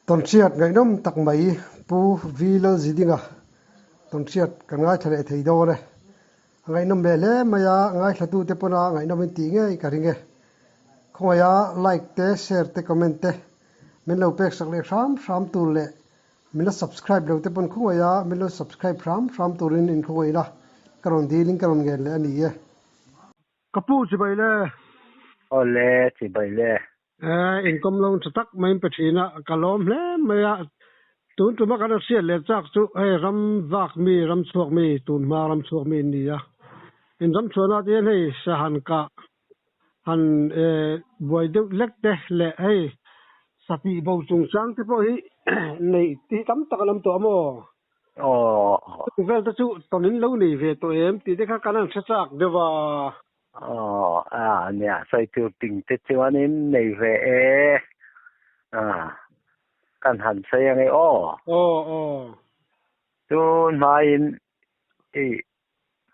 Tawnhriat ngaihnawm tak mai Pu V Lalzidinga tawnhriat kan ngaithla leh thei dawn e. A ngaihnawm leh hle mai a, ngaithlatute pawna ngaihnawm in tih ngei ka ring e. Khawngaiha like te, share te, comment te min lo pek sak leh hram hram tur leh min la subscribe lo te pawn khawngaiha min lo subscribe hram hram turin in khawngaih la, ka rawn dilin ka rawn ngen leh a ni e. Ka pu chibai le. Awle chibai le. Inkawm lo tha tak mai in pe thin a, ka lawm hle mai a. Tun tuma kan rawn hriat leh chak chu hei ram vak mi, ram chhuak mi, tun hma ram chhuak mi an ni a. In ram chhuahna te hian hei sahan kah han buai deuh lek te leh hei satih bo chungchang te pawh hi neih hi tam tak an awm tawh a maw? Chung vel te chu tawn in lo nei ve tawh em tih te kha kan han hre chak deuh a. Aw a nia sawi tur ting te chuanin nei ve e a kan han sawi ange aw. Aw aw. Chu hmaiin i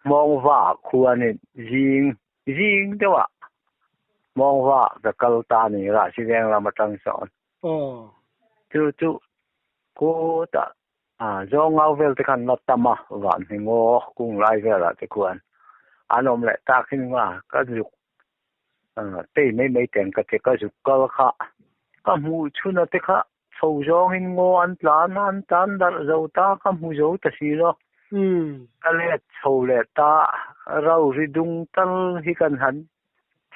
Hmawngva khuanin zing zing deuhah Hmawngva ka kal ta a ni Rahsiveng lam atang sawn. Aw. Chu chu kutah A zawng ngau vel te khan la tam a, van hi ngaw kung lai velah te khuan an awm leh tak hin nga ka zuk tei mai mai teng ka che ka zuk kal kha ka hmuh chhun a te kha chho zawng in ngaw an tlan a an tlan darh zo ta ka hmu zo ta si lo ka let chho leh ta ro ri dung tal hi kan han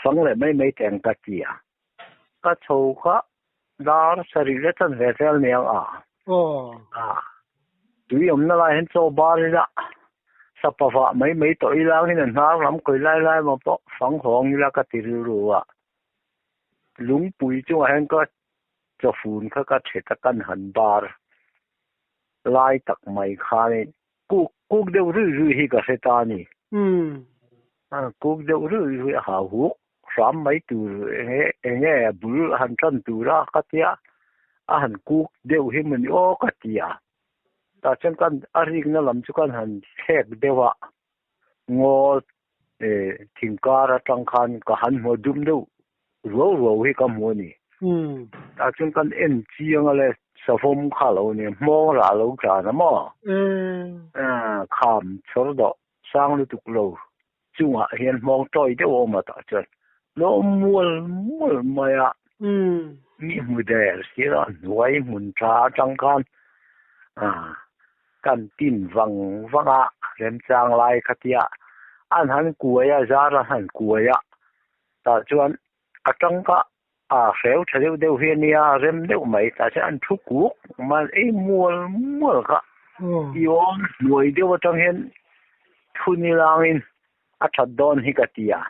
fang leh mai mai teng ka ti a. Ka chho kha dar sarih le chan ve vel niang a. A tui awmna lai hian chaw bar ila sapa vah mai mai tawh ila ang hian a hnar lam kawi lai lai maw pawh fang hawng ila ka ti rilru a. Lungpui chungah hian ka chawfun kha ka thet a kan han bar lai tak mai khanin kuk kuk deuh ruih ruih hi ka hre ta a ni. Kuk deuh ruih ruih a hau huk. Hram mai tur enge enge a bul a han tan tur a ka tia a han kuk deuh hi mawni aw ka ti a tah chuan kan a rikna lam chu kan han thlek deuh a ngaw eh thing kar atang khan ka han hmu dum deuh ruau ruau hi ka hmu a ni tah chuan kan en chiang a le savawm kha a lo nia hmawng rah a lo tlan a maw kham chawr dawh sang lutuk lo. Chungah hian hmawng tawi deuh a awm a tah chuan lo mual mual mai a, mi hmu der sir a hnuai hmun tha atang khan kan tin vang vang a remchang lai khatia an han kuai a zar an han kuai a tah chuan a tangka a hreu tha deuh deuh hi a nia rem deuh mai tah chuan an thu kuk mai ei mual mual kha i awm hnuai deuh atang hian thu ni langin a that dawn hi ka ti a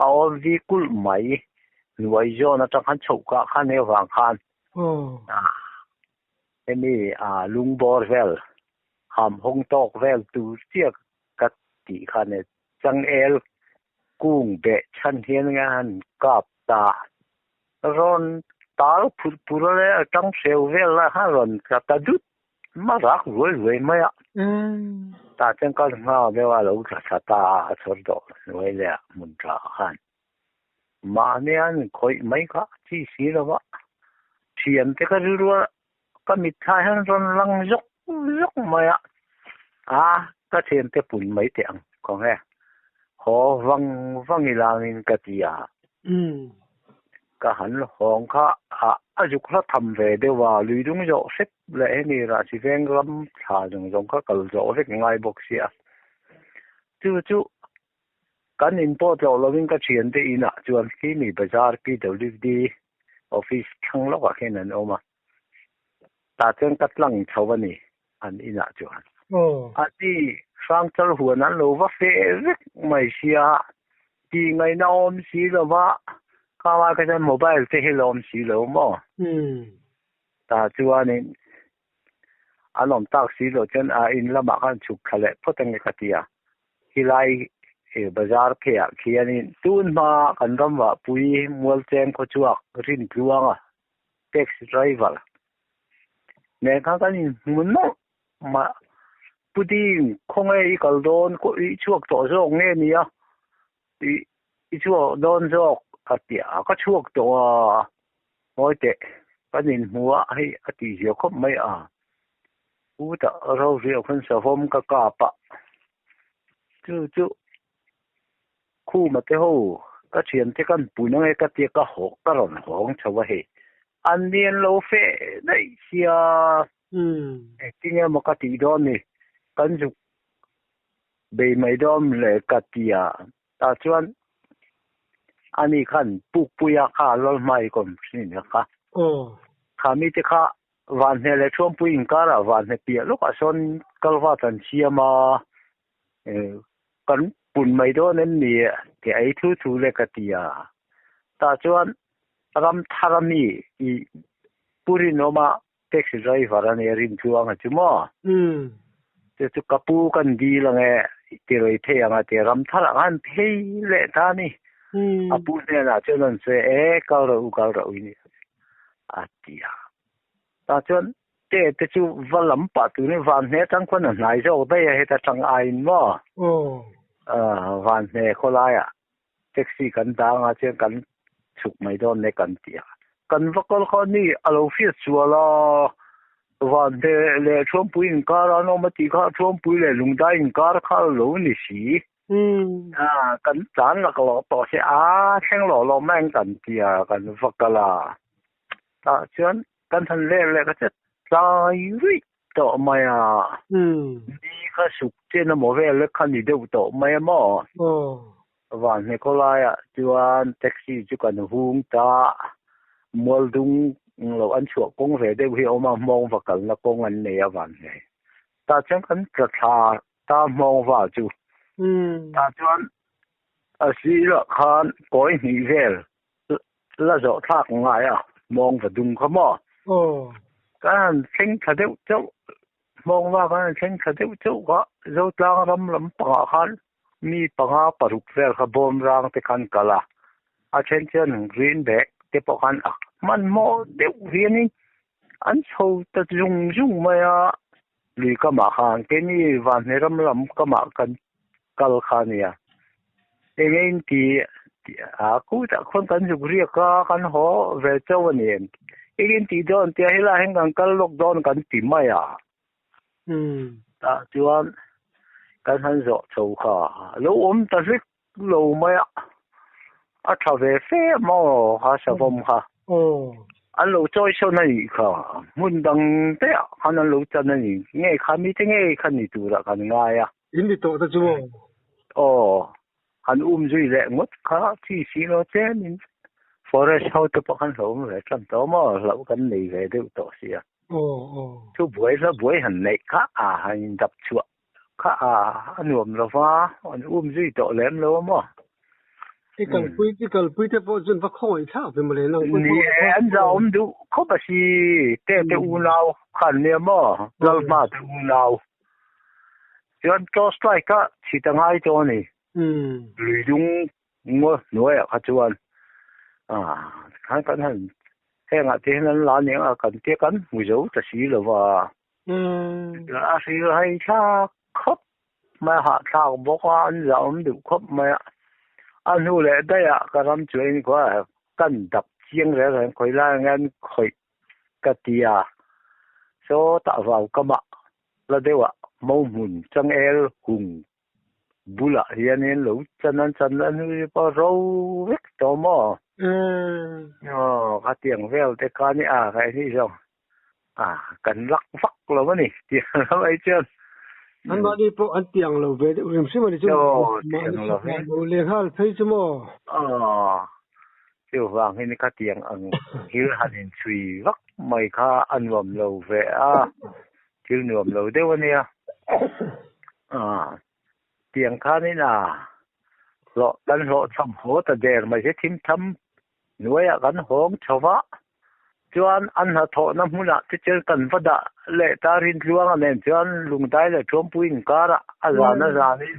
a awm vi kulh mai hnuai zawn atang khan chhoh kah khan hei vang khan hemi lungbawr vel ham hawng tawk vel tur chiah ka tih khan e changel kung beh chhan hian nge han kap ta rawn tal phur phur a le a tang hreu vel lai khan rawn tla ta dut ma rak ruai ruai mai a tah chuan ka nghak deuh a lo tla thla ta a chhawr dawh hnuai leh a hmun tha khan mahni an khawih mai kha chi si lo va thiam te ka rilru a ka mitthla hian rawn lang zawk zawk mai a a ka thiante pun mai teh ang kawng e haw vang vang ilangin ka ti a ka han hawng kha a a zuk hla tham ve deuh a lui dung zawh hrep leh hemi Rahsi veng ram thla zawng zawng kha kal zawh vek ngai bawk sia chu chu kan in pawh tlawh lovin ka thiante inah chuan Kimi Bazar PWD office thlang lawkah khian an awm a. Tah chuan ka tlang chho a ni an inah chuan. A ni Hrangchal huan an lo va feh vek mai sia, tih ngaihna awm si lo va, ka ngai kha chuan mobile te hi la awm si lo maw? Tah chuanin an awm tak si loh chuan a in lamah khan chhuk thla leh phawt ange ka ti a, khilai bazar pheiah khianin tun hma kan ram vahpui Mualcheng khawchhuak Rintluanga taxi driver nen khan kan inhmu nawlh mah pudding khawnge i kal dawn i chhuak tawh zawk nge nia i i chhuak dawn zawk a ti a ka chhuak tawh a ngawi teh. Kan inhmu a, hei a tihzia khawp mai a. Utah roriah khan savawm ka kap a, chu chu Khuma te ho ka thiante kan pui na nge ka tia ka haw ka rawn hawng chho a hei. An ni an lo feh daih sia. Engtin emaw ka tih dawn ni, kan zuk bei mai dawn le ka tia. Tah chuan ani khan Pukpuia kha a lawl hma i kawm thin a kha. Kha mite kha Vanhne leh Thuampui inkarah Vanhne piah lawkah sawn kalvat an siam a, kan pun mai dawn em ni tih a ei thu thu le ka ti a. Tah chuan ram thar a mi i Pu Rinawma taxi driver a nia Rintluanga chu maw? Chu chu ka pu kan dil ang e ti rei thei ang a ti ram thar ang an phei leh ta a ni. A pu hnenah chuan an sawi e kal rawh u kal rawh u ni a ti a. Tah chuan te te chu va lam pah turin van hne atang khuan a hnai zawk daih a heta tang aiin maw? Van hne khawlaiah taxi kan dang a chuan kan chhuk mai dawn e kan ti a. Kan va kal kha ni a lo hriat sual a, van hne leh Thuampui inkar an awm a tih kha Thuampui leh Lungdai inkar kha a lo ni si. Kan tlan laklawh tawh si a thleng lawh lawh mai ang kan ti a, kan va kal a. Tah chuan kan han leh leh ka che tlai ruih tawh mai a. Ni kha suk chen emaw vel lek kha ni deuh tawh mai a maw? Van hne khawlaiah chuan taxi chu kan hung ta. Mualdung lo an chhuah kawng ve deuh hi a awm a, hmawng va kalna kawng an nei a van hne. Tah chuan kan tla thla ta hmawng va chu. Tah chuan a sirah khan kawi hnih vel la zawh thlak ngai a, hmawng va dung kha maw? Kan han thleng thla deuh chauh, hmawng va kan han thleng thla deuh chauh kha Zotlang ram lampangah khan mi panga paruk vel kha bawm rang te khan kal a, a then chuan green bag te pawh khan a hmanhmawh deuh hianin an chho ta zung zung mai a, lui kamah khan keini Vanhne ram lam kamah kan kal kha a nia. Eng in ti a kutah khawn kan zuk riak a, kan haw ve chauh a ni. Eng in tih dawn tia helaiah hian kan kal lawk dawn kan ti mai a. Tah chuan kan han zawh chho kha a lo awm ta hlek lo mai a, a tha ve fe maw kha savawm kha. An lo chawi sawn a nih kha, hmun dang te ah khan an lo chan a ni. Nge kha mite ngei kha ni turah kan ngai a. In ni tawh te chu maw? Aw, han um zui leh ngawt kha chi si lo chen in forest ho te pawh khan hlauhawm ve tan tawh maw, hlauh kan nei ve deuh tawh sia. Chu buai hla buai han neih kha a han indap chhuah kha a a nuam lo va, an um zui tawh lem lo a maw? I kalpui i kalpui te pawh chuan va khawngaih thlak ve mawle nang pawh. Ni e, an zahawm duh khawp a si, te te unau khan nia maw, Lalhma te unau. Chuan torch light kha chhit a ngai tawh a ni. Lui dung ngaw hnuaiah kha chuan khan kan han hengah te hian an la aniang a kan tia kan hmu zo ta si lo va. A hril hai thlak khawp mai a, hahthlak bawk a, an zahawm duh khawp mai a. A hnu leh daihah ka ram chuan kan dap chiang reng reng khawi lai ang hian khawih ka ti a, sawtah vau kamah la deuhah Mohmun changel hung bulah hianin lo chan an chan a hnu pawh ro vek tawh maw? Aw, khatiang vel te kha ni a ka ni zawng a kan lak vak lo a ni tih lam ai chuan. An mahni pawh an tiang lo ve deuh hrim hrim a ni chu. Aw, tiang lo ve. Lo leh nghal phei chu maw? Aw, Chuvang hi ni khatiang ang thil han inchhui vak mai kha a nuam lo ve a, thil nuam lo deuh a nia. Tiang khanin a hlawh kan hlawhchham haw ta der mai hi thim tham hnuaiah kan hawng chho va, chuan an hnathawhna hmunah te chuan kan va dah leh ta Rintluanga nen chuan Lungdai leh Thuampui inkarah a zan a zanin.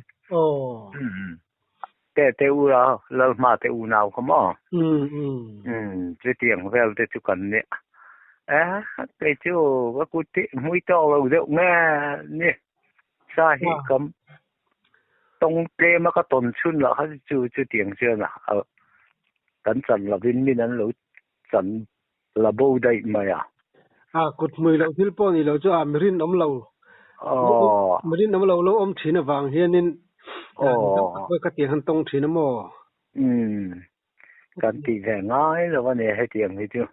Te te u a Lalhma te unau kha maw? Umm chutiang vel te chu kan nia. E kei chu ka kut hi hmui tawk lo deuh nge ni. Sa hi ka tawng tlem a ka tawn chhun lah kha chu chutiang chuan a kan chan lovin min an lo chan. la bo daih mai a. A kut hmui loh thil pawh ni lo chu a mi rinawm lo mi rinawm lo lo awm thin avang hianin ka tiang han tawng thin a maw? Umm kan tih ve ngai lo a ni hetiang hi chu.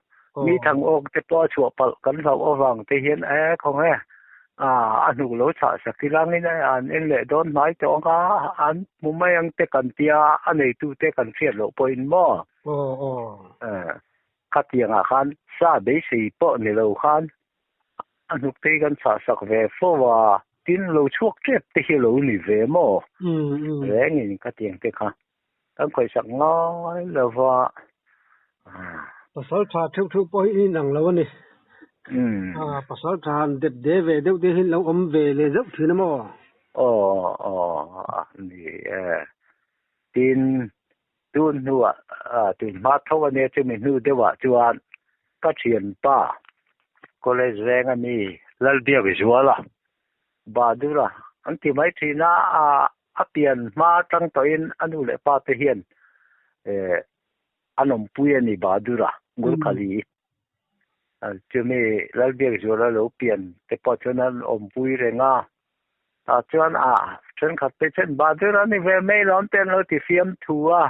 Mi thang awk te pawh a chhuah palh kan hlauh avang te hian e khawnge a hnuk lo chhah sak ilangin an en leh dawn hnai tawh ang a, an hmu mai ang te kan tia a neitu te kan hriat loh pawhin maw? Khatiangah khan sa beisei pawh ni lo khan a hnuk te hi kan chhah sak ve fo a, tin lo chhuak tep te hi lo ni ve maw? Rengin khatiang te kha kan khawihsak ngai lo va. Pasal tha theuh theuh pawh hi in ang lo a ni. Pasal tha han dep de ve deuh te hi lo awm ve leh zeuh thin a maw? Aw aw ni e. Tin tun hnuah tun hma tho a nia chumi hnu deuhah chuan ka thianpa college veng a mi Lalbiak Zuala Badura an ti mai thin a, a pian hma tang tawhin a nu leh pa te hian an awmpui a ni Badura Gurkhali. Chumi Lalbiak Zuala lo pian te pawh chuan an awmpui reng a, tah chuan a thenkhat te chuan Badura ni ve mai lo an te an lo ti fiam thu a,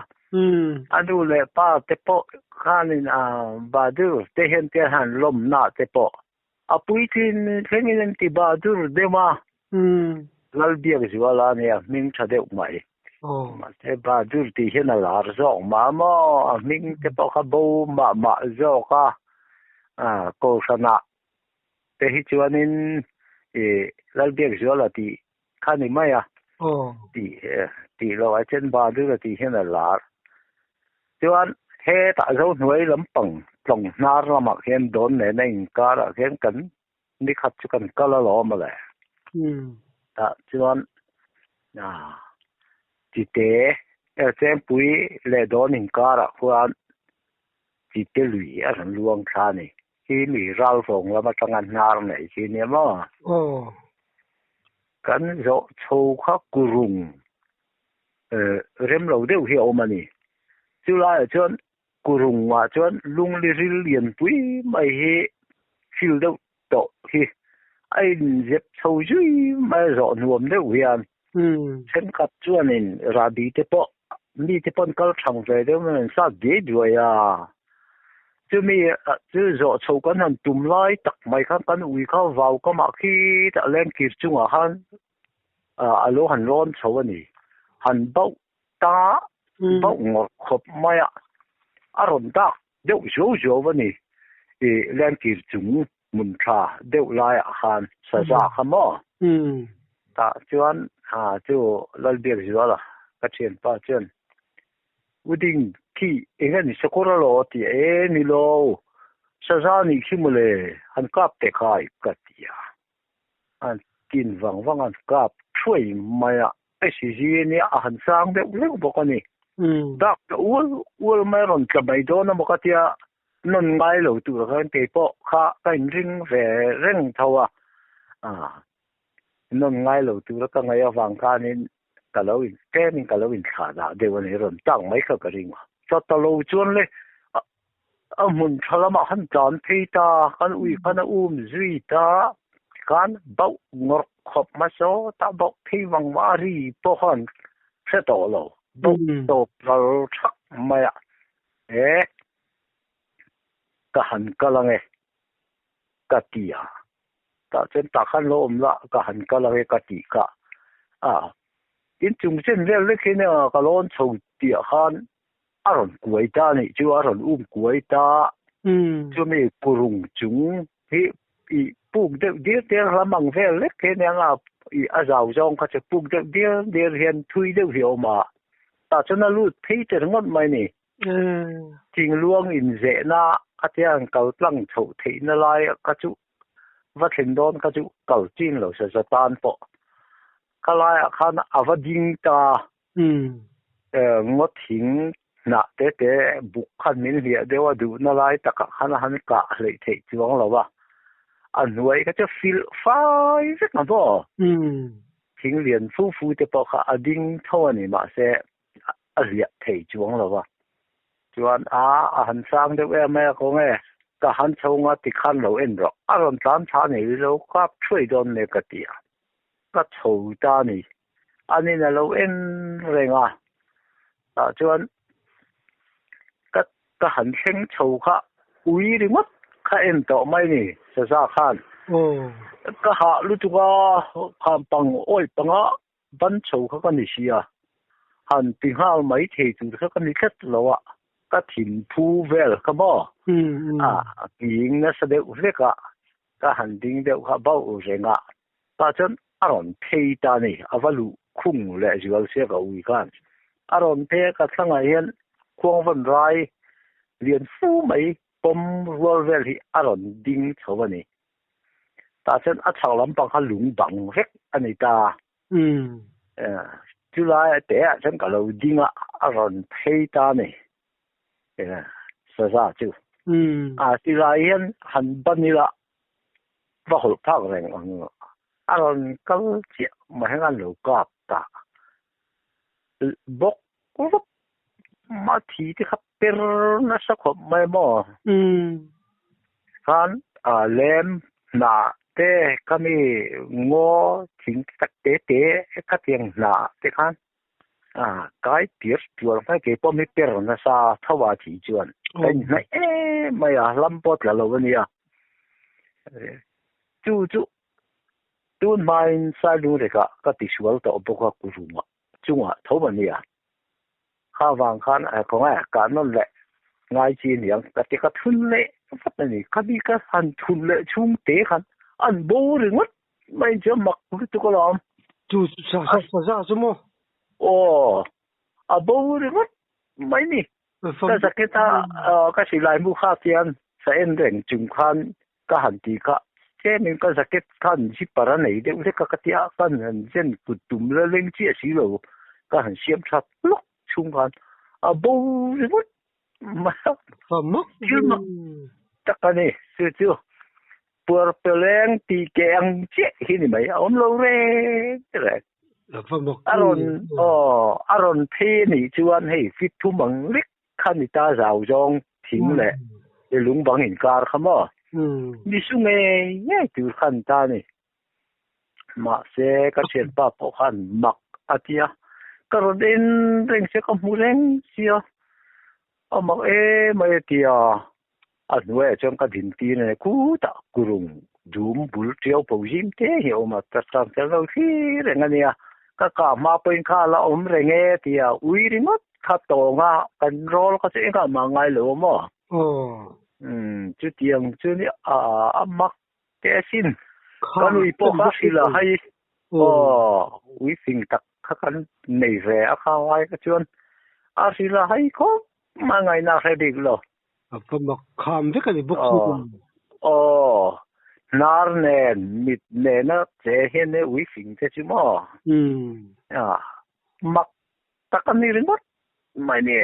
a nu leh pa te pawh khanin Badur te hian te han lawmna te pawh A puitlin thlengin an ti bah dur deuh a, Lalbiak Zuala nia hming tha deuh mai. Mahse bah dur tih hian a lar zawk mah maw, a hming te pawh kha bo mah mah zawk a, Kohhranah te hi chuanin Lalbiak Zuala tih kha ni mai a, tih loh ah chuan bah dur a tih hian a lar. Chuan hetah Zohnuai lampang tlawng hnar lamah khian dawn nena inkarah khian kan nikhat chu kan kal alawm a le. Tah chuan Chite Chengpui leh dawn inkarah khuan Chite lui a rawn luang thla a ni. Khi mi ralvawng lam atanga hnar nei khi nia maw? Kan zawh chho kha kurung rem lo deuh hi a awm a ni. Chu laiah chuan kurungah chuan lungli ril lianpui mai hi fil deuh tawh hi a inzep chho zui mai a zawh nuam deuh hian thenkhat chuanin rahbi te pawh mi te pawh an kal thang ve deuh mai an sat diai duai a. Chumi chu zawh chho kan han tum lai tak mai khan kan ui kha vau kamah khitah lengkir chungah khan a lo han rawn chho a ni. Han bauh ta bauh ngawrh khawp mai a, a rawn dak deuh zuau zuau a ni. I lengkir chung hmun tha deuh laiah khan saza kha maw? Tah chuan chu Lalbiak Zuala ka thianpa chuan Uding khi eng a ni sakawr a lo ti e ni lo, saza nih khi mawle han kap teh khai ka ti a. An tin vang vang an kap thuai mai a, SEG nia a han sang deuh hleuh bawk a ni. Dak ta ual ual mai a rawn tla mai dawn a maw ka tia, nawn ngai lo tur khan kei pawh kha ka inring ve reng tho a, nawn ngai lo tura ka ngaih avang khanin ka lo in tlemin ka lo inthlah dah deuh a ni, rawn tak mai kha ka ring a. Chawt lo chuan le A hmun tha lamah khan tlan phei ta, kan ui khan a um zui ta, khan bauh ngawrh khawp hmasa ta bauh phei vang vang a ri pawh khan hre tawh lo, bauh tawp ral thak mai a, e ka han kal ange ka ti a, tah chuan tah khan lo awm la ka han kal ange ka tih kha a, tin chung chen vel vek hi nia ka lawn chho tih ah khan a rawn kuai ta a nih chu, a rawn um kuai ta. Chumi kurung chung hi i puk deuh diar diar lam ang vel lek hi ania nga i a zau zawng kha chu puk deuh diar diar hian thui deuh hi a awm a, tah chuan a lut phei ta ringawt mai a ni. Thingluang inzehna a tia an kal tlang chhoh theihna lai kha chu va thlen dawn kha chu kal chin lo se za tan pawh kha laiah khan a va ding ta. Ngaw thing hnah te te buk khan min hliah deuh a duhna lai takah khan a han kah hleih theih chuang lo a, a hnuai kha chu filh fai vek ang maw? Thing lian fu fu te pawh kha a ding tho a ni mahse a hliah thei chuang lo a, chuan a a han sang deuh em mai a kawng e. Ka han chho nga tikhan lo en rawh. A rawn tlan thla nei lo kap thuai dawn mek ka ti a. Ka chho ta a ni. Anin a lo en reng a. Tah chuan ka ka han thleng chho kha ui ringawt kha en tawh mai ni saza khan. Ka hah lutuk a, kham pang awih panga ban chho kha ka ni si a, han ti nghal mai thei tur kha ka ni tlat lo a, ka thin phu vel kha maw a nghing nasa deuh vek a, ka han ding deuh kha bauh reng a, tah chuan a rawn phei ta a ni, a va luh khung leh zual sia ka ui khan a rawn phei a, ka thlangah hian khuangvawn rai lian fu mai pawm rual vel hi a rawn ding chho a ni. Tah chuan a chhak lampang kha lung bang vek a ni ta. Chulai te ah chuan ka lo ding a, a rawn phei ta a ni. Saza chu. A tilai hian han ban ila va hawlh phak reng ang. A rawn kal chiah mai hian an lo kap ta. Bawk vak mah thi te kha per nasa khawp mai maw? Khan lem hnah te kha mi ngaw thing tak te te khatiang hnah te khan kai tir tuar mai kei pawh mi per nasa tho a thi chuan ka inhnaih em mai a hlam pawh tla lo a nia chu chu tun hmain Sailureka ka tisual tawh bawk a kurungah. chungah tho a nia. Kha vang khan a khawngaih kah nawn leh ngai chi a niang ka ti ka thun leh vat a ni. Ka ni ka han thun leh chhung te khan an bo ringawt mai chu a mak lutuk alawm. Chu sa sa sa za chu maw? Aw, a bo ringawt mai ni. Ka jacket a ka silai mu kha chuan sa en reng chung khan ka han ti kha tlemin ka jacket khan zipper a nei deuh hlek a ka tia ka han zen kut tum la leng chiah si lo ka han siam that lawk chhung khan a bo ringawt mai a thil mak tak a ni chu chu puar peleng tih keh ang chiah hi ni mai a awm lo reng reng a rawn aw a rawn phei a nih chuan hei fit thum ang lek kha ni ta zau zawng thing leh i lung bang inkar kha maw? Ni su ngei ngei tur kha an ta a ni. Mahse ka thianpa pawh khan mak a ti a, ka rawn en reng sia ka hmu reng sia, a mak em mai a ti a, a hnuaiah chuan ka din tir a ni khutah kurung dum bul tiau pho zim te hi a awm a, ka chang tel lo thlir reng a nia, ka kah hma pawhin kha a la awm reng e ti a, ui ringawt. Kha tawnga kan rawl kha chu engah mah ngai lo a maw? Umm chutiang chu ni a a mak teh asin. Kan ui pawh kha hrilh a hai aw ui fing tak kha kan nei ve a kha ngai kha chuan a hrilh a hai khawp mai ngaihna a hre bik lo. A va mak kham vek a ni bawk chu. Aw hnar nen mit nena che hian ui fing te chu maw? Mak tak a ni ringawt mai ni.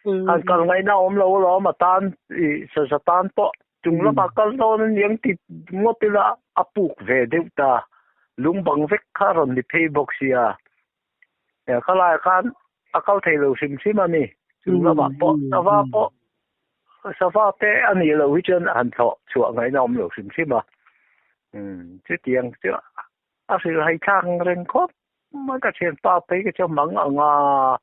Han kal ngaihna a awm lo alawm a tan i saza tan pawh chung lamah kal dawn a niang ti ngawt ila a puk ve deuh ta. Lung bang vek kha a rawn ni phei bawk sia. Khalaiah khan a kal thei lo hrim hrim a ni. Chung lamah pawh sava pawh sava te a nih loh hi chuan han thlawh chhuah ngaihna a awm lo hrim hrim a. Chutiang chu a hrilhhai thlak reng khawp. Mai ka thianpa phei ka chuan mang ang a,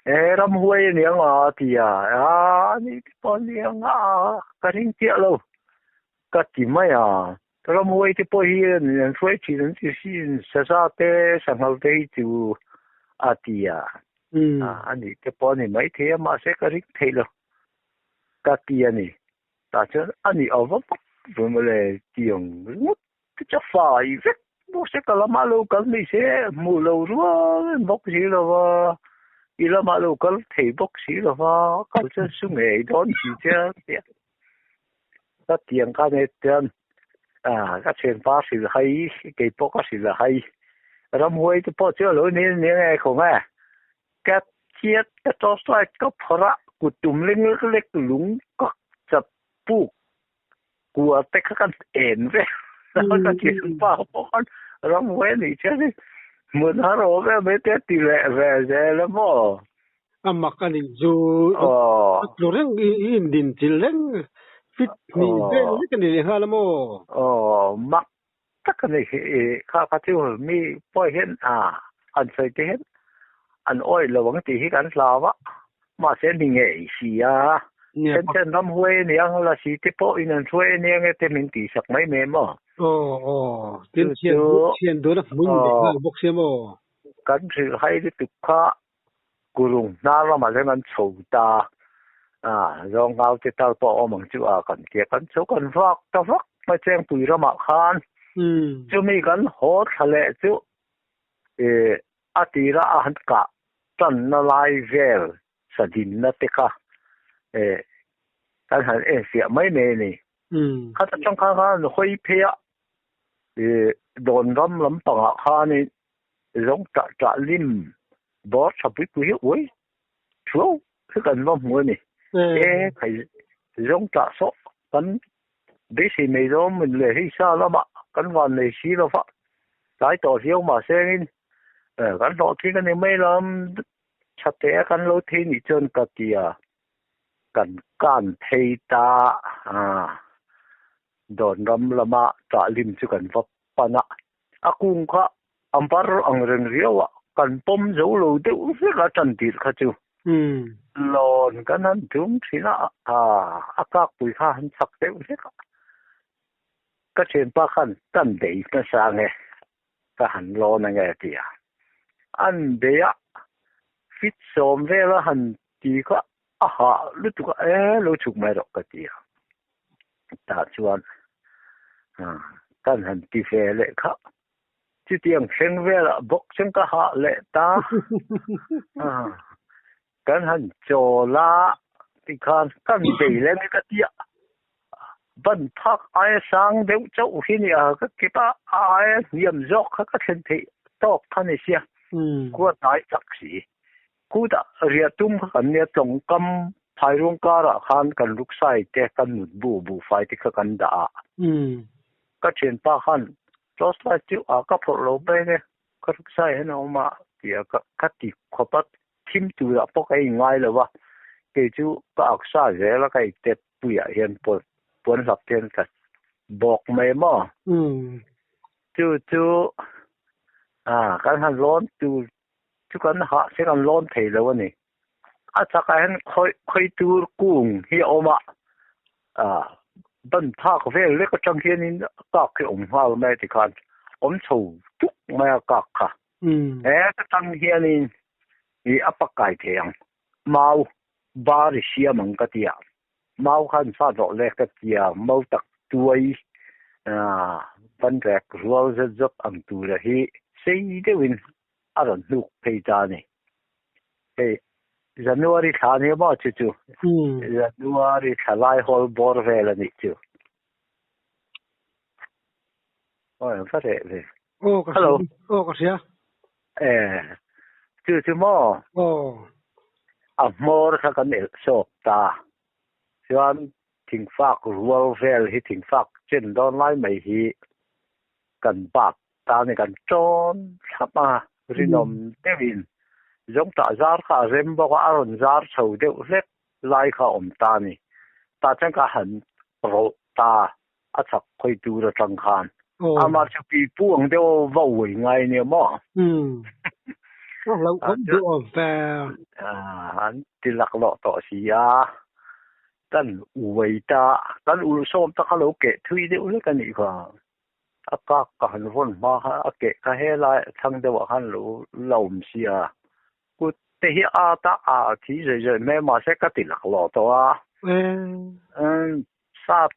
e ramhuai a ni ang a a ti a, a ni te pawh a ni ang a, ka ring chiah lo ka ti mai a, ramhuai te pawh hi an hruai thin an ti si saza te sanghal te hi chu a ti a, a ni te pawh a ni maithei a mahse ka ring theih lo ka ti a ni, tah chuan a ni ava vak ve mawle tiang ringawt. Ka fai vek bawk se ka lamah lo kal mai se hmuh lo rual em bawk si lo va, i lamah lo kal thei bawk si lo va, kal chuan su ngei dawn si che a tia. Ka tiang kha nei chuan ka thianpa hrilh hai, kei pawh ka hrilh a hai. Ramhuai te pawh chu a lo ni ania nge khaw nge. Ka chiat ka torchlight ka phawrh a, kut tum lek lek lung ka chap puk Kua te kha kan en ve ka thianpa pawh khan ramhuai a nih chian hi hmun har awm em mai te a ti leh ve zel a maw. A mak a nih chu a tlu reng i indin chilh reng Fit hnih vel lek a ni leh nghal a maw? Aw, mak tak a ni. Kha kha chu mi pawh hian an sawi te hian an awih lo ang tih hi kan hlau a, mahse ni ngei si a. Then then ram huai a nia, la si te pawh in an hruai a nia nge te min tihsak mai mai maw? Aw, aw, tin thian thian dun a hmuin leh nghal bawk sia maw? Kan hrilhhai lutuk kha Kurung hnar lamah hian kan chho ta a, zawng ngau te tal pawh a awm ang chu a kan tia kan chho kan vak ta vak mai Chengpui ramah khan chumi kan haw thla leh chu ih a tira a han kah tanna lai vel sadinna te kha ih kan han enfiah mai mai a ni. Khat atang khan khan hawi phei a ih dawn ram lampangah khanin Zawng tah tah lim bawr tha pui pui hi ui thuau hi kan va hmu a ni. E khai zawng tah sawh kan beisei mai zawng min leh hei sa lamah kan van nei si lo va, tlai tawh hliau mah sengin kan hlawhtling a ni mai lam tha teh a kan lo thei nih chuan ka ti a, kan kan phei ta a, dawn ram lama tah lim chu kan va pan a. A kung kha a bar ang reng riau a, kan pawm zo lo deuh vek a tan tirh kha chu. Lawn kan han tum thin a, a kakpui kha han chak deuh vek a. Ka thianpa khan kan bei hmasa ange, ka han lawn ange a ti a. An bei a, fit sawm vel a han ti kha a hah lutuk a, e lo chhuk mai rawh ka ti a. Tah chuan kan han ti ve leh kha. Chutiang thleng velah bawk chuan ka hah leh ta. Kan han chawl a tikhan kan bei leh nge ka tia. Ban phak aia sang deuh chauh hi nia ka kip a, a aia hniam zawk kha ka thlen theih tawk kha ni sia. Khua hnai tak si. Khutah riah tum kha kan nia tlawngkam phairuang karah khan kan ruksai te kan mut bu buhfai te kha kan dah a. Ka thianpa khan torch light chu a ka phawrh lo mai nge ka ruksai hian a awm a ti a ka ti khawp a thim turah pawh ka inngai lo va kei chu ka aksa zel a ka itep puiah hian puan hlap hian ka bawk mai maw. Chu chu kan han lawn tur chu kan hah se kan lawn thei lo a ni. A chakah hian khawi khawi tur kung hi a awm a, ah ban phak vel lek atang hianin kak hi a awm nghal mai a tikhan awm chho tuk mai a kak kha. He ta tang hianin ih a pakai thei ang mau bar i siam ang ka ti a, mau khan sa zawh lek ka ti a, mau tak tuai ah ban rek rual zet zawt ang tura hi sei deuhin a rawn hnuk phei ta a ni. Hei January thla nia maw chu chu January thla lai hawl bawr vel a nih chu. Aw va reh ve. Aw ka hria. Aw ka hria. E chu chu maw. Aw. A hmawr kha kan elh sawk ta. Chuan thingfak rual vel hi thingfak chen dawn lai mai hi kan bak Ta ni kan tawn thlap a, rinawm deuhin zawng tah zar kha a rem bawk a, a rawn zar chho deuh hlek lai kha a awm ta a ni. Tah chuan ka han rawlh ta a chak khawi tur atang khan. Amah chu pipu ang deuh va uai ngai nia maw? A hlauhawm duh awm ve. An ti laklawh tawh si a, kan uai ta, kan ulh sawm ta kha lo keh thui deuh hlek a nih kha. A kak ka han vawn hma kha a keh kha helai a thlang deuhah khan lo la awm si a, kut te hi a ta a thi zai zai mai mahse ka ti laklawh tawh a. Sap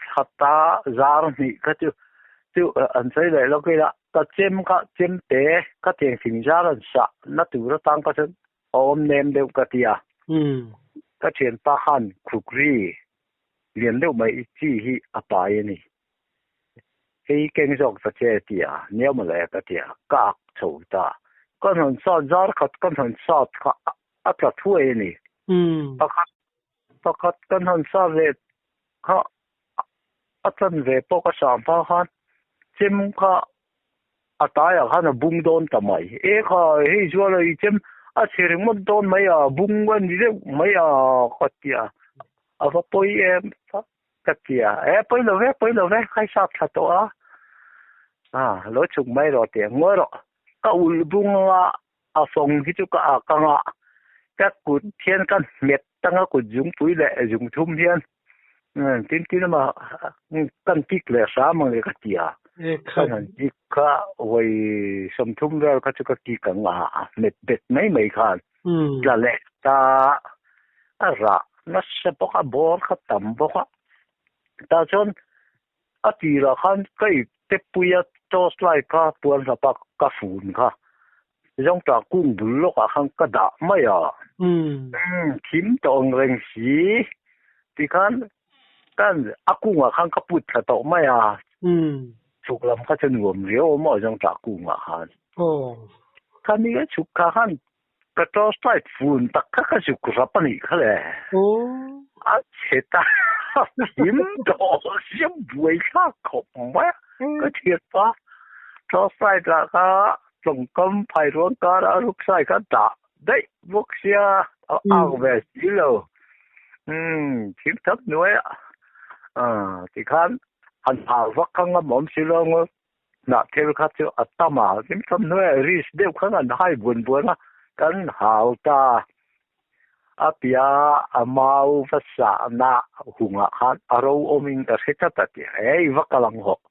thla ta zar hnih kha chu chu an sawi leh lawk ila ka chem kha chem te ka tiang thing zar an sah na tur atang kha chuan a awm nem deuh ka ti a. Ka thianpa khan khukri lian deuh mai chi hi a pai a ni. Hei keng zawk ta che ti a, nia mawle ka ti a, ka ak chho ta. Ka hnawn sat zar khat ka hnawn sat kha a tla thuai a ni. Pakhat pakhat ka hnawn sat leh kha a chan ve pawh ka sah hma khan chem kha a taiah khan a bung dawn ta mai. E kha hei zual a i chem a chhe ringawt dawn mai a, bung a ni deuh mai a ka ti a, a va pawi em. Ka ti a, E, pawi lo ve, pawi lo ve, khai sap thla tawh a, a, lo chhuk mai rawh tih a, ngawi rawh, ka ulh bung anga a fawng hi chu ka ak anga, ka kut hian ka hmet tanga kut zungpui leh zungthum hian tin tin ama kan kik leh hram ang le ka ti a, kan han kik kha vawi 30 vel kha chu ka kik ang a, hmet bet mai mai khan tla leh ta a rah nasa bawk a, bawr kha tam bawk a, tah chuan a tirah khan ka ip tepui a torch light kha puan hlap a ka fun kha zawngtah kung bul lawkah khan ka dah mai a, thim tawh ang reng si tikhan kan a kungah khan ka put thla tawh mai a, chhuk lam kha chu nuam riau awm a zawngtah kungah khan. Khami ka chhuk kha khan Ka torch light fun tak kha ka zuk rap a nih kha le. A chhe ta thim tawh siam buai thlak khawp mai a. Ka thiat pa torch light lah kha tlawngkam phairuang kar a ruk sai kha dah daih bawk sia a ak ve si lo. Umm thim thap hnuai a tikhan han hal vak kha ngam awm si lo ngawt. Hnah thil kha chu a tam a, tin thawmhnuaiah risk deuh khan an hai buan buan a, kan hau ta. A pia a mau va sahna hungah khan a ro awmin ka hre tlat a ti a, hei va kal ang hawh.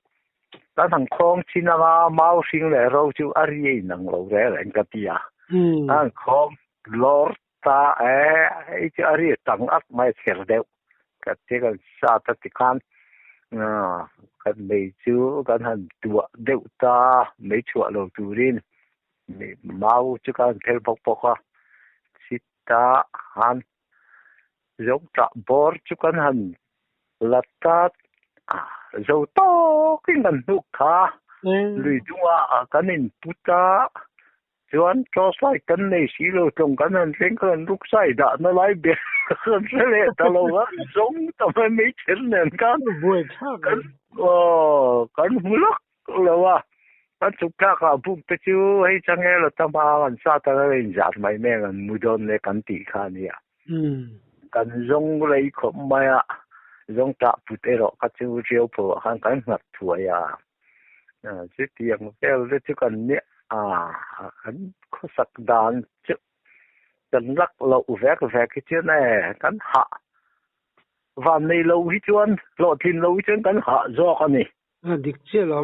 Kan han khawng chin anga mau hring leh ro chu a ri a inang lo reng reng ka ti a. Kan khawng lawr ta e, hei chu a ri tang ak mai a chher deuh. Ka ti kan sat a ti khan kan mei chu kan han tuah deuh ta mei chhuah lo turin mau chu kan phel bawk bawk a chita han zo tah bawr chu kan han la ta zo tawkin kan hnuk kha lui chungah kan input a. Chuan torch light kan nei si lo tlawng kan han thleng khan ruk sai dah na lai ber kan hre leh ta lo a, zawng ta mai mai then nen khan kan aw kan hmu lawk lo a, kan chhuk thlak ah buk te chu hei changel a tam a an sa ta a inzat mai mai ang an mu dawn le kan tih kha a nia. Kan zawng rei khawp mai a, zawng tah put erawh kha chu riau pawh ah khan kan nghat thuai a. Chutiang vel te chu kan nia a, kan khawsak dan chu kan lak loh vek vek hi chuan e kan hah van nei lo hi chuan hlawhtlin lo hi chuan kan hah zawk a ni. A dik chiah lo.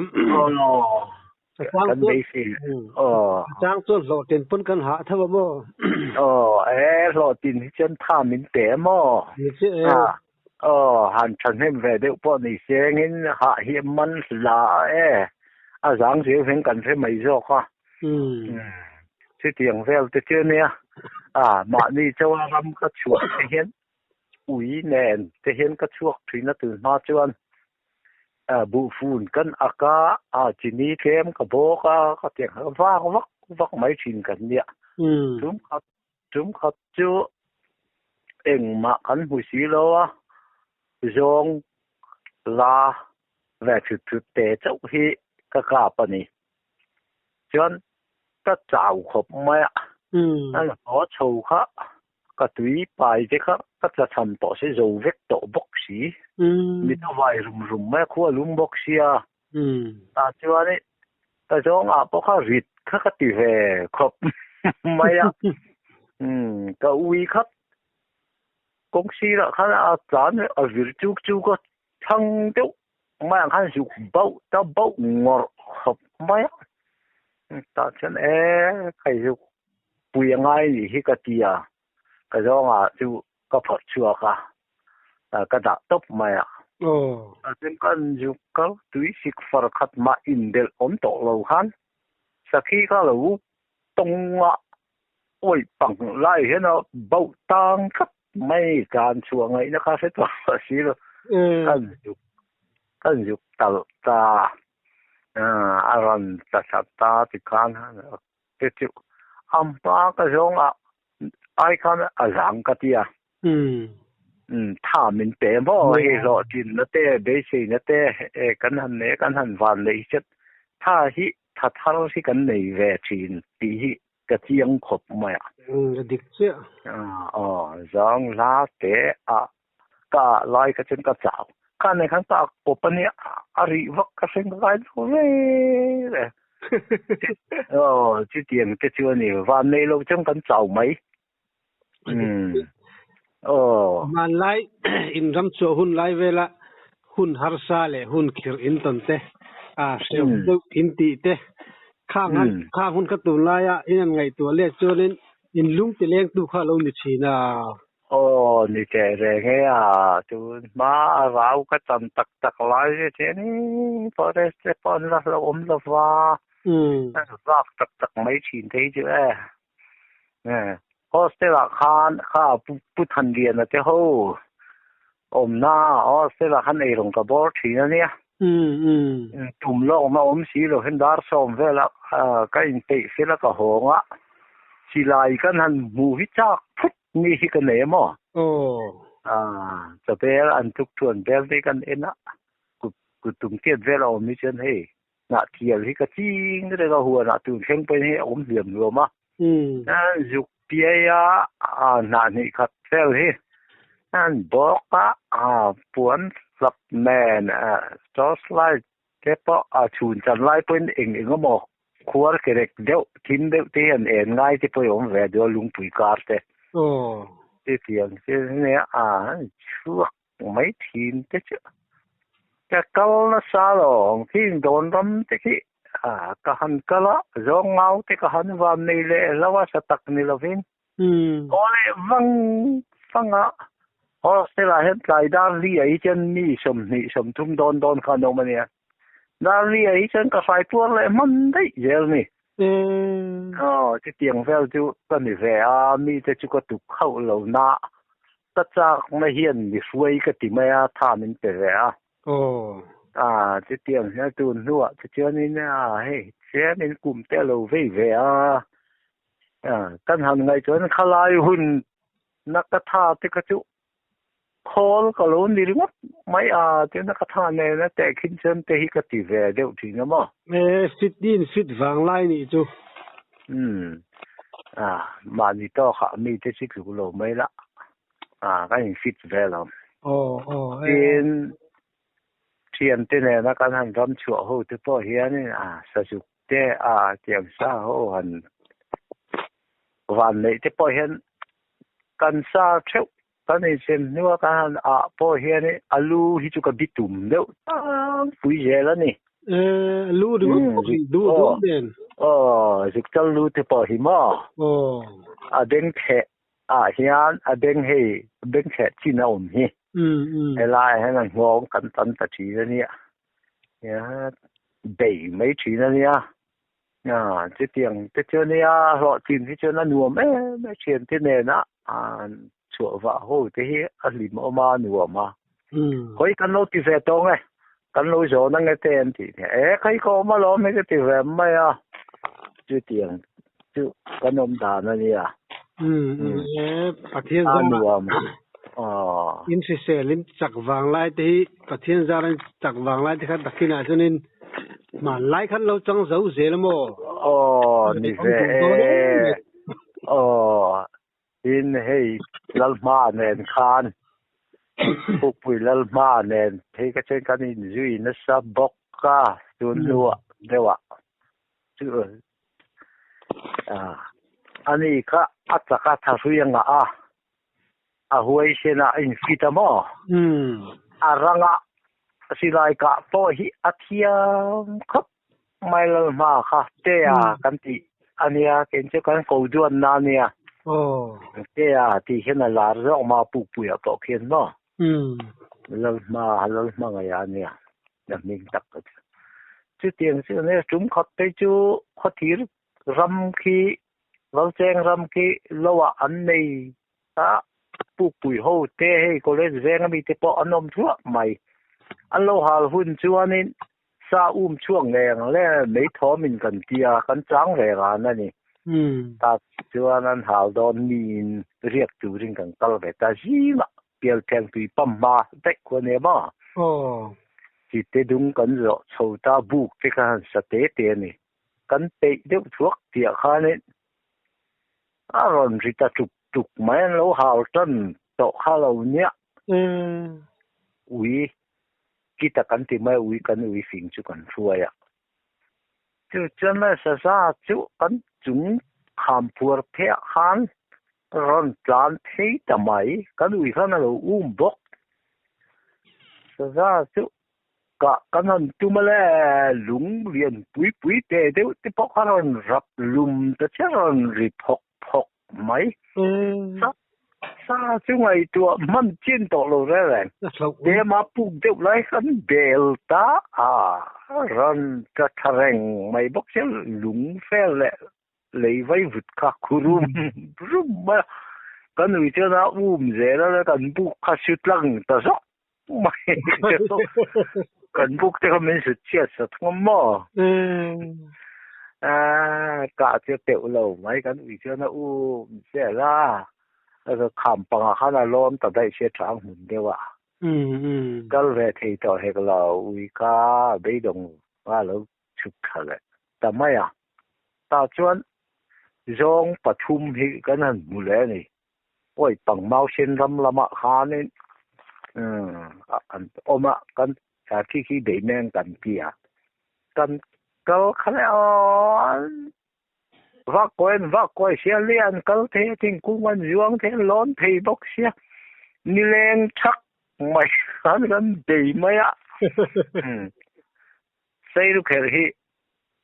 Kan beisei. Aw. Chang chuan hlawhtlin pawn kan hah tho a maw? Aw, e hlawhtlin hi chuan tha min pe a maw? Ni chiah e. Aw, han thahnem ve deuh pawh ni sengin hah hi a man hla e, a zang zeu hian kan hre mai zawk a. Chutiang vel te chu ania, a mahni chawa ram ka chhuah te hian ui nen te hian ka chhuak thin a tun hma chuan buhfun kan ak a, a chini tlem ka bawk a, ka tiang vak vak vak mai thin kan nia. Tum khat Tum khat chu engmah kan hmu si lo a, zawng la ve thut thut te chauh hi ka kap a ni. Chuan ka chau khawp mai a, an haw chho kha ka tui pai te kha ka tla cham tawh si, zo vek tawh bawk si. Mit a vai rum rum mai a, khua lum bawk sia. Tah chuan i ka zawngah pawh kha rit kha ka ti ve khawp mai a. Ka ui kha kawng sirah khan a tlan a vir chuk chuk a, thlang deuh maiah khan zuk bauh ta bauh ngawrh khawp mai a. Tah chuan e ka zuk pui a ngai nih hi ka ti a, ka zawngah chu ka phawrh chhuak a, ka dah tawp mai a. Tin kan zuk kal tui sik far khat mah inbelh awm tawh lo khan sakhi kha lo tawng a awih pang lai hian a bauh tang tlat mai tan chhuah ngaihna kha hre tawh a si lo. Kan zuk kan zuk talh ta a rawn tla thla ta tikhan te chu a hma ka zawng a ai khan a zang ka ti a. Tha min pe maw hei hlawhtlinna te beiseina te e kan han nei a kan han van leh hi chuan tha hi tha thar hi kan nei ve thin tih hi ka chiang khawp mai a. A dik chiah. Aw zawng hla te a ka lai kha chuan ka chau. Kha nei khan ka ak pawp a nia, a rih vak ka hreng ngai lo ve le. Aw, chutiang te chu a ni. Van nei lo chuan kan chau mai. Umm. Aw. Hmanlai in ram chhuah hun lai vela hun harsa leh hun khirh in tawn te, a hreuh deuh in tih te, khang han khang hun kha tunlaia in han ngaihtuah let chuanin in lung ti lengtu kha a lo ni thin a. Aw, ni teh reng e a, tun hma a rau ka tam tak tak lai ve che ni, forest te pawh an la hlauhawm lo va, an vak tak tak mai thin te hi chu e. Hostel ah khan kha Pu Thanliana te ho awmna hostel ah khan eirawng ka bawr thin a nia. Tum lawkna awm si lo hian dar sawm velah ka inpeih fel a ka hawng a, silai kan han hmu hi chak phut ni hi ka nei a maw? Chawbel an tuk thuan bel te kan en a, kut tum tiat vel a awm hi chuan hei Hnah thial hi ka ching reng a, huanah tun thleng pawhin hei a awm hliam hluam a. Zuk piai a, hnah hnih khat vel hi an bawk a, puan hlap nen torch light te pawh a chhun chan lai pawhin eng eng emaw khuar ke rek deuh thim deuh te hi an en ngai te pawh hi a awm ve duh a, lungpui kar te. Chutiang chu nia a chhuak mai thin te chu ka kal nasa lo khi dawn ram te khi a ka han kal a zawng ngau te ka han van nei leh lo a sa tak ni lovin aw leh vang vang a hostel ah hian tlai dar li ah hi chuan mi sawmhnih sawmthum dawn dawn kha an awm a nia dar li ah hi chuan ka hrai puar leh hman daih zel a ni aw chutiang vel chu ka ni ve a mi te chu ka tuk hauh lo na Ka chakna hian mi hruai ka ti mai a, tha min pe ve a. Aw. A, chutiang hian tun hnuah te chuanin a hei tlemin kum te a lo vei ve a. A, kan han ngaih chuan khalai hun na ka tha te kha chu khawl ka lo ni ringawt mai a, tuna ka tha nena tehkhin chuan te hi ka ti ve deuh thin a maw. E, fit in fit vanglai nih chu. Umm. Ah, mahni tawkah mite chu tluk lo mai la. Ah, kan in fit ve lo. Aw, aw, e. Tin, thiante nena kan han ram chhuah ho te pawh hianin ah, sazuk te ah, tiang sa ho han van neih te pawh hian kan sa theuh kan insem hnua kan han ah pawh hian a lu hi chu ka bi tum deuh tang pui zel a ni. E, lu ringawt pawh hi duh duh nen. Aw, zikchal lu te pawh hi maw? Aw. A beng theh ah hian a beng hei beng theh chin a awm hi. Helai ah hian a nghawng kan tam ta thin a nia. Bei mai thin a nia. A, chutiang te chu nia hlawhtlin hi chuan a nuam em em thiante nena chhuah vah ho te hi a hlim awm a, a nuam a. Khawi kan lo ti ve tawng e, kan lo zawn ang e te an tih nia. E khawi ka awm alawm hi ka ti ve mai a, chutiang chu kan awm dan a nia. E, Pathian zara. A nuam. Aw. In hrisel in chak vang lai te hi Pathian zara in chak vang lai te kha takinah chuanin Hmanlai khan lo chang zo zel a maw? Aw, ni ve e. Aw, tin hei Lalhma nen khan Pukpui Lalhma nen phei ka chuan kan inzui nasa bawk a, tun hnuah deuhah chu ani kha a chak a thahrui a ngah a, a huaisen a infit a maw? A ranga silai kah pawh hi a thiam khawp mai lal hma kha te a kan tih a nia kei chu kan ko duan na a nia te a tih hian a lar zawk ma pukpui ah pawh khian maw lal hma lal hma ngei a nia a hming tak te chu chutiang chu nia tum khat phei chu khawthir ram khi Valcheng ram khi lo ah an nei a, pukpui ho te hei college veng ami te pawh an awm thluah mai. An lo hal hun chuanin sa um chhuak ngei ang le mei thawmin kan tia kan chang ve ran a ni. Ta chuan an hal dawn miin riak turin kan kal ve ta zingah pialpheng tui pam hma daih khuan nia maw? Chi te dung kan zawh chho ta buk te kha han sa te te a ni. Kan peih deuh thuak tih khanin a rawn ri ta tuk tuk mai an lo hau tan tawh kha lo nia. Ui Kita kan ti mai ui kan ui fing chu kan hruai a. Chu chuan le saza chu kan chung kham phuar pheh khan rawn tlan phei ta mai. Kan ui khan a lo um bawk. Saza chu kah kan han tum a le lung lian pui pui te deuh te pawh kha rawn rap lum ta che rawn ri phawk phawk mai. Sa sa chu ngaihtuah hman chin tawh lo reng reng. Tlema puk deuh lai khan bel ta a rawn tla tha reng mai bawk sia lung fel leh lei vai vut kha khu rum rum mai a. Ka nui chuan a um zel a kan buk kha su tlang ta zawk mai kan buk te kha min sut chhiat sa thung a maw? Kah chu teuh lo mai kan ui chuan a um zel a, kham pangah khan a lawm ta daih sia tha ang hmun deuh a. Kal ve thei tawh hek lo ui kha beidawng a lo chhuk tha leh ta mai a. Tah chuan zawng pathum hi kan han hmu leh a ni. Awi pangmau sen ram lamah khanin an awm a, kan khi khi beih meng kan ti a, kan kal kha leh aw vak kawi an vak kawi sia le an kal thei a thingkung an zuang thei an lawn thei bawk sia nileng thak mai khan kan bei mai a. Sailukher hi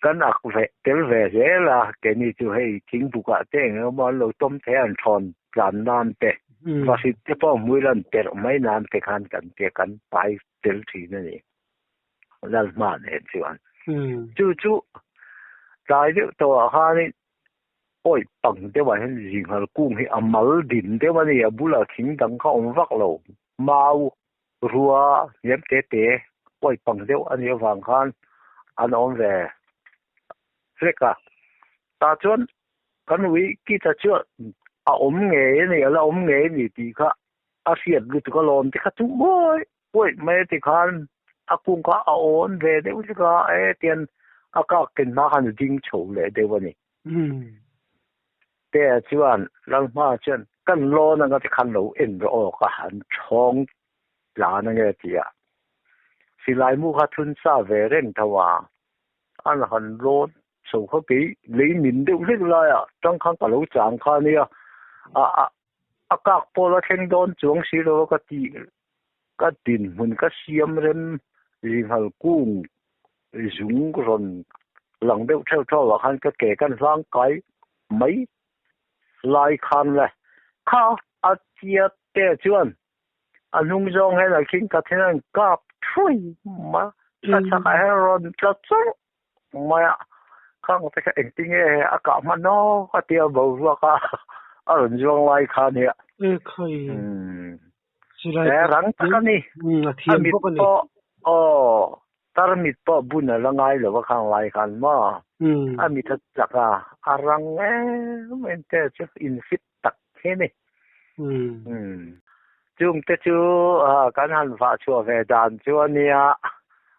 kan ak ve tel ve zel a, keini chu hei thingbukah te eng emaw an lo tawm thei a, an thawn tlan nan te, vahrit te pawh hmui lan perh mai nan te khan kan tia kan pai tel thin a ni. Lalhma nen chuan. Chu chu tlai deuh tawhah khanin awih pang deuhah hian zinghal kung hi a mal din deuh a ni, a bulah thing dang kha a awm vak lo, mau Rua hniam te te pawi pang deuh a nih avang khan an awm ve hlek a. Tah chuan kan ui kita chuan a awm ngei a ni, a la awm ngei a ni tih kha a hriat lutuk a lawm te kha chu uai uaih mai a ti khan a kung kha a awn ve deuh hlek a, e tian a kak ken hma khan a ding chho leh deuh a ni. Te chuan Lalhma chuan kan lawn anga ti khan lo en rawh aw ka han chhawng tlan ange ti a. Silai mu kha thun sa ve reng tho a, an han lawn chho kha kei lei min deuh hlek laiah tang khan ka lo chang kha ania, a a a kak pawl a thleng dawn chuang si lo a ka ti ka dinhmun ka siam rem zinghal kung zung rawn lang deuh theuh theuh ah khan ka ke kan hlang kai mai lai khan le kha a tia te chuan a hnung zawng hian a khing khat hian an kap thui mai a, ka chhak ah hian rawn tla chauh mai a, khang te kha engtin nge a kah hman aw ka tia boruak a a rawn zuang lai kha nia. Silai rang tak a ni. A thiam bawk a ni. Aw, tarmit pawh bun a la ngai lo a khang lai khan maw? A mit a chak a, a rang em em te chu in fit tak hi a ni. Chung te chu kan han vah chhuah ve dan chu a nia.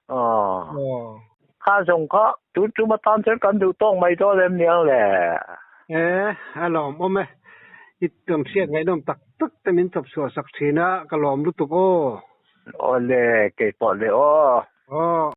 Aw. Kha zawng kha tun tum atan chuan kan duh tawk mai dawn em niang le? E, a lawmawm e. I tam hriat ngaihnawm tak tak te min chawp chhuah sak thin a, ka lawm lutuk aw. Aw le, keipawh le aw. Aw.